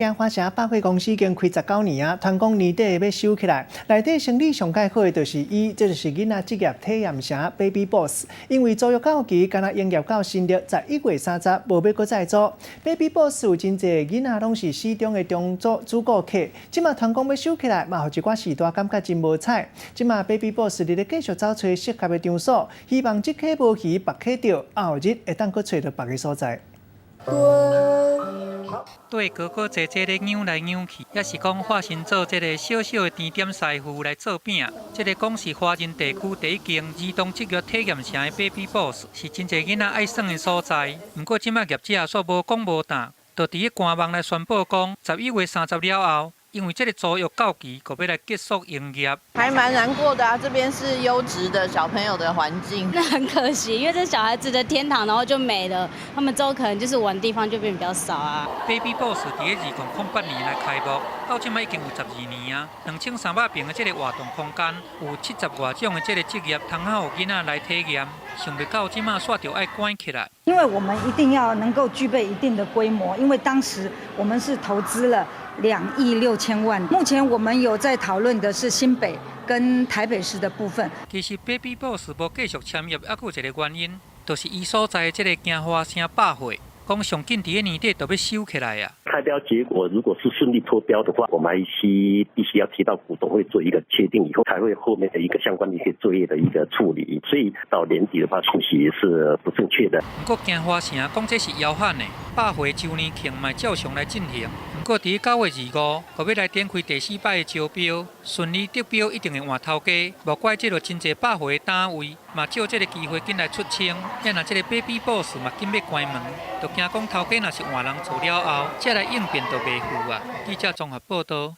京華城百貨公司已經開十九年啊，傳講年底欲收起來。內底生理上蓋好的就是伊，這就是囡仔職業體驗城 Baby Boss。因為租約到期，干焦營業到新曆11月30，無欲閣再租。Baby Boss 有真濟囡仔攏是死忠的忠主主顧客，這馬傳講欲收起來，嘛予一寡序大感覺真無彩。這馬 Baby Boss 佇咧繼續找揣適合的場所，希望這溪無魚，別溪釣，後日會當閣揣著別个所在。綴哥哥姐姐咧扭來扭去，抑是講化身做這个小小的甜點師傅來做餅。這个講是華人地區第一間兒童職業體驗城的 Baby Boss，是真濟囡仔愛耍的所在。毋過這馬業者煞無講無當，就佇咧官網來宣布講，11月30了後，因為這个租約到期，就欲來結束營業。還蠻難過的啊，這邊是優質的小朋友的環境。那很可惜，因為這小孩子的天堂，然後就沒了，他們之後可能就是玩的地方就變比較少啊。 Baby Boss 佇咧2008年來開幕，到這馬已經有12年啊。2300平的這个活動空間，有70外種的這个職業，通好予囡仔來體驗。想袂到這馬煞著愛關起來。因為我們一定要能夠具備一定的規模，因為當時我們是投資了2億6千萬。目前我們有在討論的是新北跟台北市的部分。其實 Baby Boss 無繼續簽約，猶閣有一个原因，就是伊所在的這个京華城百貨，講上緊佇咧年底就欲收起來啊。開標結果如果是順利脫標的話，我們還需必須要提到股東會做一個確定以後，才會後面的一個相關的一些作業的一個處理。所以到年底的話，訊息是不正確的。毋過京華城講這是謠喊的，百貨週年慶嘛照常來進行。毋過佇9月25，閣欲來展開第四擺的招標，順利得標一定會換頭家。無怪這就真濟百貨的單位嘛藉這个機會緊來出清。啊若這个 Baby Boss 嘛緊欲關門，就驚講頭家若是換人做了後，才來應變就袂赴啊。記者綜合報道。